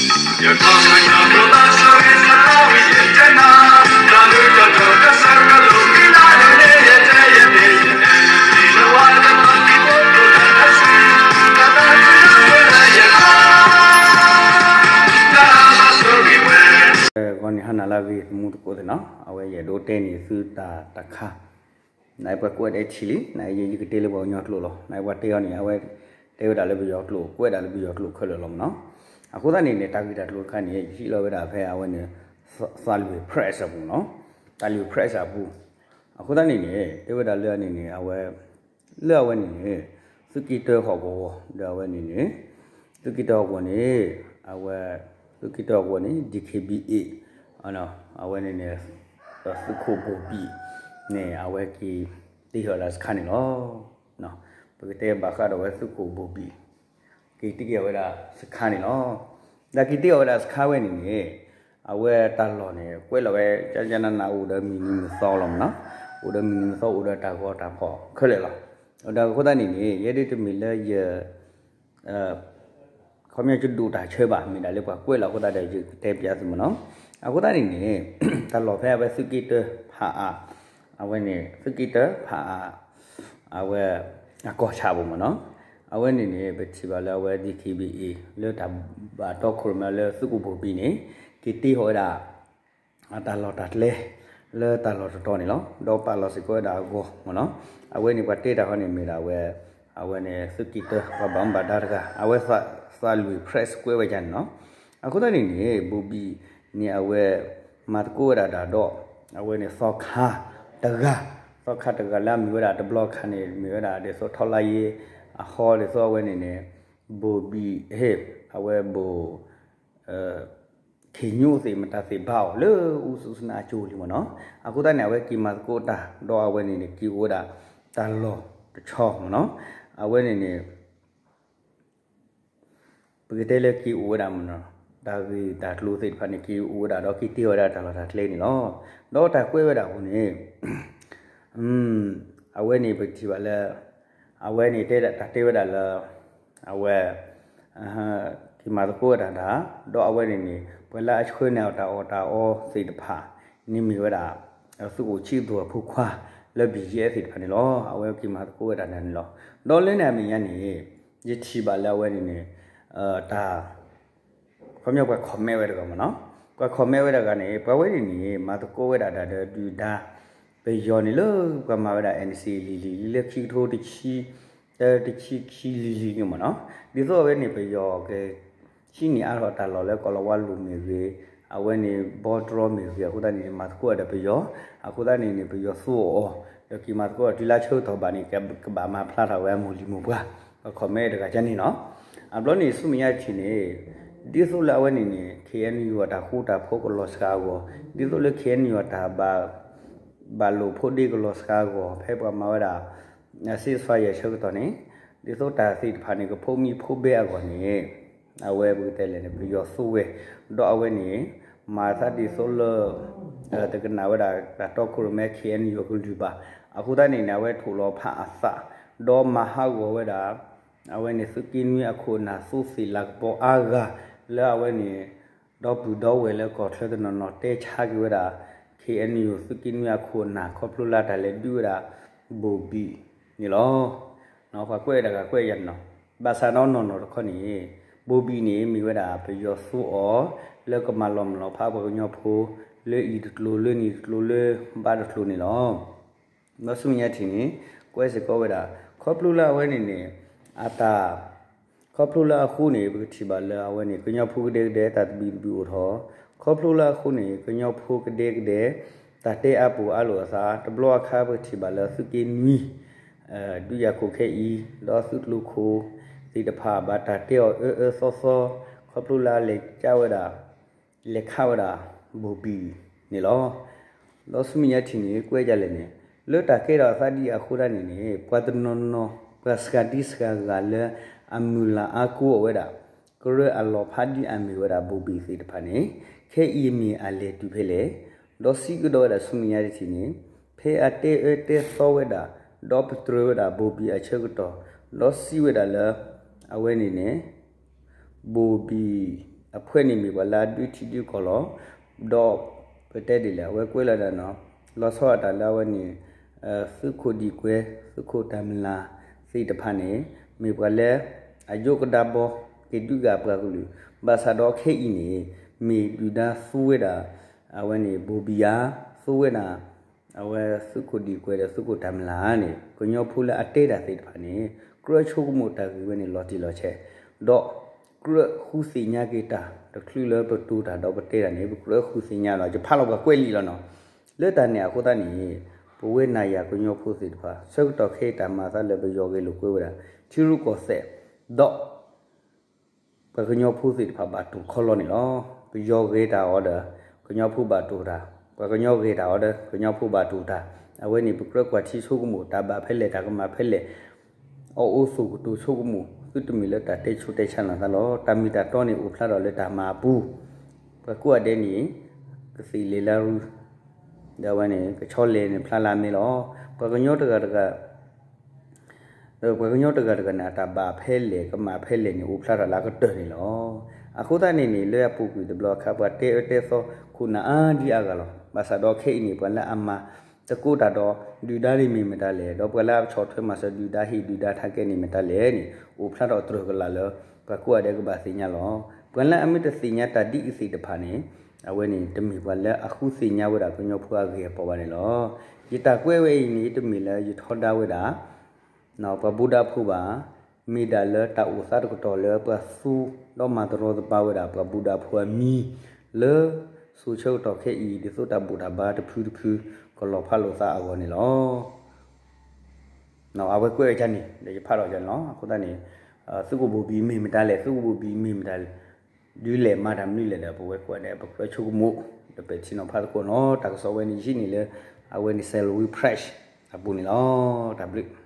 ဂီၤန့ၣ်ဟါနၤလၢအဂ့ၤ သမူသကိးသ့ၣ်နီၤ, အဝဲယအဲၣ်ဒိးတဲန့ၢ်သုတၢ်တခါ နပှၤကွဲးဒဲးထံလံ, နယကတဲလၢပှၤကညီကျိာ်လီၤ. နပှၤတဲအီၤန့ၣ် အဝဲတဲဝဲဒၣ်လၢပယီၤကျိာ်, ကွဲးဒၣ်လၢပယီၤကျိာ်ခဲလၢာ်လီၤမ့ၢ်နီၤ. အဃိသတးန့ၣ်န့ၣ် တၢ်ဂ့ၢ်တၢ်ကျိၤတခါန့ၣ် ယဟံးလီၤဝဲဒၣ်ဖဲအဝဲန့ၣ် သးလွံၢ် press အပူၤနီၤ, သးလွံၢ် press အပူၤ. အဃိသတးန့ၣ်န့ၣ် တဲဝဲဒၣ်လၢန့ၣ်န့ၣ် အဝဲ လၢအဝဲန့ၣ်န့ၣ် သုးက့တၢဟီၣ်ကဝီၤ ဒီးအဝဲန့ၣ်န့ၣ် သုးက့တၢဟီၣ်ကဝီၤန့ၣ် အဝဲ သုးက့တၢဟီၣ်ကဝီၤန့ၣ် DKBA အဝဲန့ၣ်န့ၣ် သုးခိၣ်ဘိၣ်ဘံၣ်န့ၣ် အဝဲက့ၤတ့ၢ်ဃီၤဝဲဒၣ်စခါန့ၣ်လီၤ. ပကတဲဘၣ်ဃးဒီးဝဲသုးခိၣ်ဘိၣ်ဘံၣ် က့ၤတ့ၢ်ဃီၤဝဲဒၣ်စခါန့ၣ်လီၤ. ဒီးက့ၤတ့ၢ်ဃီၤဝဲဒၣ်စခါဝဲန့ၣ်န့ၣ် အဝဲတၢ်လီၢ်န့ၣ် ကွဲးလီၤဝဲ ကနနအိၣ်ဒီးမုၢ်နံၤမုၢ်သီလီၤမ့ၢ်နီၤ, အိၣ်ဒီးမုၢ်နံၤမုၢ်သီ အိၣ်ဒီးတၢ်ဂီၤတၢ်ဖီၣ်ခဲလၢာ်လီၤ. ဒီးအဃိသတးန့ၣ်န့ၣ် ယဲဒၣ်တမ့ၢ်လၢယ ခီပညီယဒိၣ်တၢ်ဆၢဘၣ် မ့ၢ်ဒၣ်လၢပှၤကွဲးလီၤအဃိသတးဒီး ယကတဲပျးသုမ့ၢ်နီၤ. အဃိသတးန့ၣ်န့ၣ် တၢ်လီၢ်ဖဲအဝဲသုးက့တၢဖးအါ အဝဲန့ၣ် သုးက့တၢဖးအါ အဝဲ အကီၢ်ဆၣ်ပူၤမ့ၢ်နီၤ. အဝဲန့ၣ်န့ၣ် ပထံၣ်ဘၣ်လၢအဝဲ DKBA လၢတၢ်ဘၣ်တီခိၣ်ရိၣ်မဲလၢသုးခိၣ်ဘိၣ်ဘံၣ်န့ၣ် က့ၤတ့ဃီၤဝဲဒၣ် အတၢ်လီၢ်တၢ်ကျဲ လၢတၢ်လီၢ်တတီၤန့ၣ်လီၤ. ဒီးပာ်လီၤစ့ၢ်ကီးဝဲဒၣ်အဂီၢ်မ့ၢ်နီၤ. အဝဲန့ၣ်ပှၤတဲတၢ်ဃီန့ၣ်မ့ၢ်ဒၣ်ဝဲ အဝဲန့ၣ်သုးက့တၢ ပှၤဘၣ်မူဘၣ်ဒါတဂၤ အဝဲသးလွံၢ် press ကွဲးဝဲဒၣ်န့ၣ်နီၤ. အဃိသတးန့ၣ်န့ၣ် ဘိၣ်ဘံၣ်န့ၣ် အဝဲမၤသကိးဝဲဒၣ်တၢ်ဒီး အဝဲန့ၣ်သီခါတဂၤ, သီခါတဂၤလၢအမ့ၢ်ဝဲဒၣ်တဘျီခါန့ၣ် မ့ၢ်ဝဲဒၣ်ဒ်သိးထီလါယ့အဟီ ဒ်သိးအဝဲန့ၣ်န့ၣ် ဘိၣ်ဘံၣ် ဟ့ၣ် အဝဲဘိၣ် ခ့ၣ်ညိသ့ၣ်မတၤသ့ၣ်ဘၣ်အီၤလၢအူသူစနါအကၠိလံမ့ၢ်နီၤ. အဃိသတးန့ၣ် အဝဲက့ၤမၤသကိးတၢ် ဒီးအဝဲန့ၣ်န့ၣ် က့ၤအိၣ်ဝဲဒၣ်တၢ်လီၢ်တဆီမ့ၢ်နီၤ. အဝဲန့ၣ်န့ၣ် ပကတဲလၢက့ၤအိၣ်ဝဲဒၣ်မ့ၢ်နီၤ တၢ်ဂ့ၢ်တၢ်ကျိၤသ့ၣ်တဖၣ်န့ၣ် က့ၤအိၣ်ဝဲဒၣ်ဒီးက့ၤတ့ၢ်ဝဲဒၣ်တၢ်လီၢ်တၢ်ကျဲန့ၣ်လီၤ. ဒီးတၢ်ကွဲးဝဲဒၣ်အပူၤန့ၣ် အဝဲန့ၣ်ပထံၣ်ဘၣ်လၢ အဝဲန့ၣ်တဲဒၣ်တၢ်တဲဝဲဒၣ်လၢ အဝဲ က့ၤမၤသကိးဝဲဒၣ်တၢ် ဒီးအဝဲန့ၣ်န့ၣ် ပှၤလၢအဆှၢန့ၢ်အီၤတၢ်အီၣ်တၢ်အီသ့ၣ်တဖၣ်န့ၣ်မ့ၢ်ဝဲဒၣ် သုးခိၣ်ဆံးသူၣ်အဖိခွါလၢ ဘံၣ်ယဲၢ် သ့ၣ်တဖၣ်န့ၣ်လီၤ. အဝဲက့ၤမၤသကိးဝဲဒၣ်န့ၣ်လီၤ. ဒီးလၢန့ၣ်အမဲာ်ညါန့ၣ် ယထံၣ်ဘၣ်လၢအဝဲန့ၣ်န့ၣ် တၢ် ခီပညီပှၤ comment ဝဲတဂၤမ့ၢ်နီၤ, ပှၤ comment ဝဲတဂၤန့ၣ် ပှၤဝဲန့ၣ်န့ၣ် မၤသကိးဝဲဒၣ်တၢ်ဒီးဒုၣ်ဒါ ပယီၤန့ၣ်လၢပှၤမၤဝဲဒၣ် NCA လံၤလံၤ လၢခံကထိတဆံ တဆံခံလံၤလံၤန့ၣ်မ့ၢ်နီၤ, ဒ်သိးအဝဲန့ၣ် ပယီၤက ဟံးန့ၢ်အါထီၣ်တၢ်လီၢ်လၢကီၢ်လီၤဝါလိၤမ့ၢ်ဂ့ၤ, အဝဲန့ၣ် ဘီတြီမ့ၢ်ဂ့ၤ အဃိသတးန့ၣ် မၤသကိးဝဲဒၣ်ပယီၤ, အဃိသတးန့ၣ်န့ၣ် ပယီၤသူအီၤ ဒီးက့ၤမၤသကိးတုၤလၢဆၢကတီၢ်ဘၣ်န့ၣ် ကဘၣ်မၤဖျါထီၣ်ဝဲအမိၢ်လံၤမိၢ်ပှၢ်, ပှၤ comment တဂၤန့ၣ်နီၤ. အဘျီန့ၣ် ဆူမဲာ်ညါတထံၣ်န့ၣ် ဒ်သိးလၢအဝဲန့ၣ်န့ၣ် KNU အတၢ်ဃူတၢ်ဖိးကလီၤစှၤအဂီၢ်, ဒ်သိးလၢ KNU အတၢ်ဘၣ် ဘၣ်လိာ်ဖိးဒ့ကလီၤစှၤအဂီၢ် ဖဲပှၤမၤဝဲဒၣ် ceasefire ဆၢကတီၢ်န့ၣ် ဒ်သိးတၢ်သ့ၣ်တဖၣ်န့ၣ် ကဖိးမံဖိးဘဲအဂီၢ်န့ၣ် အဝဲပကတဲလဲၣ်န့ၣ် ပယီၤသူဝဲ, ဒီးအဝဲန့ၣ် မၤသးဒ်သိးလၢ တကနၣ်ဝဲဒၣ်တၢ်တီခိၣ်ရိၣ်မဲ KNU အကလုၢ်ဘၣ်. အဃိသတးန့ၣ်န့ၣ် အဝဲထိၣ်လီၤဖးအသး ဒီးမၤဟးဂီၤဝဲဒၣ် အဝဲန့ၣ် သုးက့နွံအခိၣ်အနၢ် သိသ့ၣ်လၤကပီၤအါဂၤ လၢအဝဲန့ၣ် ဒီပုၢ်ဒီဝဲၢ်လၢကီၢ်ချၢတနီၤနီၤ တဲဆါက့ၤဝဲဒၣ် KNU သုးက့နွံအခိၣ်အနၢ် ခီဖျိလၢတၢ်လဲၤဒုးဝဲဒၣ် ဘိၣ်ဘံၣ်န့ၣ်လီၤ. ပှၤကွဲးတဂၤကွဲးယၤန့ၣ်နီၤ, ဘၣ်ဆၣ်ဒီးနီၢ်နီၢ်တခီန့ၣ် ဘိၣ်ဘံၣ်န့ၣ် မ့ၢ်ဝဲဒၣ်ပယီၤသူအီၤ လၢကမၤလီၤမုၢ်လီၤဖးပှၤကညီဖိ လၢအံၤတကျိၤ လၢနံၤတကျိၤ လၢဘါတကျိၤန့ၣ်လီၤ. ဒီးဆူမဲာ်ညါထံၣ်န့ၣ် ကွဲးစ့ၢ်ကီးဝဲဒၣ် ခီဖျိလၢအဝဲန့ၣ်န့ၣ် အတၢ် ခီဖျိလၢအဃိန့ၣ် ပကထံၣ်ဘၣ်လၢအဝဲန့ၣ် ကညီဖိကဒဲကဒဲ တၢ်သဘံၣ်သဘုၣ်အိၣ်ထီၣ်, ခီဖျိလၢအဃိန့ၣ် ကညီဖိကဒဲကဒဲ တၢ်တဲအါပူၤအါလိာ်အသး တဘျီအခါ ပကထံၣ်ဘၣ်လၢသုးက့နွံ ဒုးယၤခိၣ်ခဲအံၤ ဒီးသုးကျိၤခိၣ်သ့ၣ်တဖၣ် ဘၣ်တၢ်တဲအီၤအၢအၢသီသီ ခီဖျိလၢအလဲၤကၢ်ဝဲဒၣ် လဲၤခးဝဲဒၣ် ဘိၣ်ဘံၣ်န့ၣ်လီၤ. ဒီးဆူမဲာ်ညါထံၣ်န့ၣ် ကွဲးဒ်လဲၣ်န့ၣ် လၢတၢ်ကဲထီၣ်အသးဒ်အဃိသတးန့ၣ်န့ၣ် ပှၤတနီၤနီၤ ပှၤစှၤဒံစှၤဂၤလၢအမုၢ်လၢ်အါကိးအီၤဝဲဒၣ် ကရၢအလီၤဖးဒ်အမ့ၢ်ဝဲဒၣ် ဘိၣ်ဘံၣ်သ့ၣ်တဖၣ်န့ၣ် ခဲအံၤမ့ၢ်အလဲၤတုၤဖဲလဲၣ်, ဒီးစံးကဒီးဝဲဒၣ်ဆူမဲာ်ညါတထံၣ်န့ၣ် ဖဲအတဲအၢတဲသီဝဲဒၣ် ဒီးပတြၢၤဝဲဒၣ် ဘိၣ်ဘံၣ်အဆၢကတီၢ် ဒီးစံးဝဲဒၣ်လၢ အဝဲန့ၣ်န့ၣ် ဘိၣ်ဘံၣ် အဝဲန့ၣ်အဖုန့ၣ်မ့ၢ်ပှၤလၢအဒုးထံဒုးကီၢ်လီၤ. ဒီးပတဲဒ်လဲၣ် အဝဲကွဲးလီၤဒၣ်နီၤ လီၤဆီအတၢ်လၢအဝဲန့ၣ် သုးခိၣ်ဒံၣ်ကွဲ သုးခိၣ်တၢ်မုၢ်လၢ်သ့ၣ်တဖၣ်န့ၣ် မ့ၢ်ပှၤလၢအယိကဒါဘီ က့ၤဒုးဂၤပှၤကလုာ် ဘၣ်ဆၣ်ဒီးခဲအံၤန့ၣ် မ့ၢ်ဒုၣ်ဒါသူဝဲဒၣ် အဝဲန့ၣ် ဘိၣ်ဘံယၤ သူဝဲဒၣ် အဝဲသုးခိၣ်ဒံၣ်ကွဲဒီးသုးခိၣ်တၢ်မုၢ်လၢ်န့ၣ် ကညီဖိလၢအတဲတၢ်သ့ၣ်တဖၣ်န့ၣ် ကြၢးဆိကမိၣ်တၢ်ဂ့ၢ်ဝဲန့ၣ်လီၤတံၢ်လီၤဆဲး ဒီးကြၢးဃုသ့ၣ်ညါက့ၤတၢ် တချုးလၢပတိၤတၢ်ဒီးပတဲတၢ်န့ၣ် ပကြၢးဃုသ့ၣ်ညါလီၤ ယဖးလီၤပှၤကွဲးလံာ်လီၤနီၤ. လၢတၢ်န့ၣ်အဃိသတးန့ၣ် ပဝဲနၤယၤကညီဖိသ့ၣ်တဖၣ် ဆၢကတီၢ်ခဲအံၤတၢ်မၤသးလၢပယီၤဂဲၤလိာ်ကွဲဝဲဒၣ် ထံရူၢ်ကီၢ်သဲး ဒီး ပှၤကညီဖိသ့ၣ်တဖၣ်ဘၣ်တိၢ်ခီလီန့ၣ်လီၤ. ပယီၤဂဲၤတၢ်အီၤဒီး ကညီဖိဘၣ်တိၢ်တၢ်, ပှၤကညီဂဲၤတၢ်အီၤဒီး ကညီဖိဘၣ်တိၢ်တၢ်, အဝဲန့ၣ်ပကြၢးကွၢ်ထံဆိကမိၣ် တၢ်ဘၣ်ဖဲလဲၣ်တၢ်ကမၣ်ဖဲလဲၣ်, အီၣ်အိၣ်သူၣ်ကတိၤဆိကမိၣ် သုတမ့ၢ်လၢတၢ်တဲဆိတဲဆါလီၤသးလီၤ. တၢ်မ့ၢ်တၢ်တီန့ၣ်အိၣ်ဖျါထီၣ်လၢတၢ်မၤအပူၤ, ပှၤကိးဂၤဒဲးန့ၣ် ကသ့ၣ်လဲၤလၢရူ ဒီးအဝဲန့ၣ် ကဆီလဲၤန့ၣ်ဖျါလၢအမဲလီၤ. ပှၤကညီတဂၤတဂၤ ပှၤကညီတဂၤတဂၤန့ၣ် အတၢ်ဘၣ်ဖဲလဲၣ် ကမၣ်ဖဲလဲၣ်န့ၣ် အိၣ်ဖျါထီၣ်လၢအကတၢၢ်န့ၣ်လီၤ. အဃိသတးန့ၣ်န့ၣ် လၢအပူၤကွံာ်တဘျီအခါ ပှၤတဲအၢတဲသီခိၣ်နၢ်အါဒံအါဂၤလီၤ. ဘၣ်ဆၣ်ဒီးခဲအံၤန့ၣ် ပှၤလၢအမၤသကိးတၢ်ဒီး ဒုၣ်ဒါန့ၣ်မ့ၢ်မတၤလဲၣ်, ဒီးပှၤလၢအဆီၣ်ထွဲမၤစၢၤဒုၣ်ဒါဟ့ၣ်ဒုၣ်ဒါထးကဲန့ၣ်မတၤလဲၣ်န့ၣ် အိၣ်ဖျါထီၣ်တြၢၢ်ကလာ်လၢ ပှၤကိးဂၤဒဲးကဘၣ်သ့ၣ်ညါလီၤ. ပှၤလၢအမ့ၢ်တသ့ၣ်ညါတၢ်ဒ်အံၤသ့ၣ်တဖၣ်န့ၣ် အဝဲန့ၣ်တမ့ၢ်ပှၤလၢအဃုသ့ၣ်ညါဝဲဒၣ်ကညီဖိအဂ့ၢ်အပီၢ်ဘၣ်န့ၣ်လီၤ. ယတၢ်ကွဲးဝဲအံၤန့ၣ် တမ့ၢ်လၢယထီဒါဝဲဒၣ် ပှၤဘူဒးဖိဘၣ်, မ့ၢ်ဒၣ်လၢတၢ်အိၣ်သးတကတီၢ်လၢပှၤသူဒီးမၤတရီတပါဝဲဒၣ်ပှၤဘူဒးဖိအမံၤ လၢစိၤဆၢကတီၢ်ခဲအံၤ ဒ်သိးတၢ်ဘူၣ်တၢ်ဘါတဖုတဖု ကလီၤဖးလိာ်သးအဂီၢ်န့ၣ်လီၤ. အဝဲကွဲးဝဲဒ်န့ၣ် ဒီးယဖးထီၣ်ဒ်န့ၣ်လီၤ. အဃိသတးန့ၣ် သုးခိၣ်ဘိၣ်ဘံၣ်မ့ၢ်မတၤလဲၣ်, သုးခိၣ်ဘိၣ်ဘံၣ်မ့ၢ်မတၤလဲၣ်, ဒုးလဲၤမၤတၢ်မနုၤလဲၣ်ဒီး ပဝဲကိးဂၤဒဲး ပကြၢးဆိကမိၣ် ဒီးပဲာ်ထံနီၤဖးသကိးနီၤ. တၢ်ကစီၣ်ဝဲန့ၣ် ယဟံးန့ၢ်လၢ အဝဲန့ၣ် Salween Press အပူၤန့ၣ်လီၤ. တၢ်ဘျုး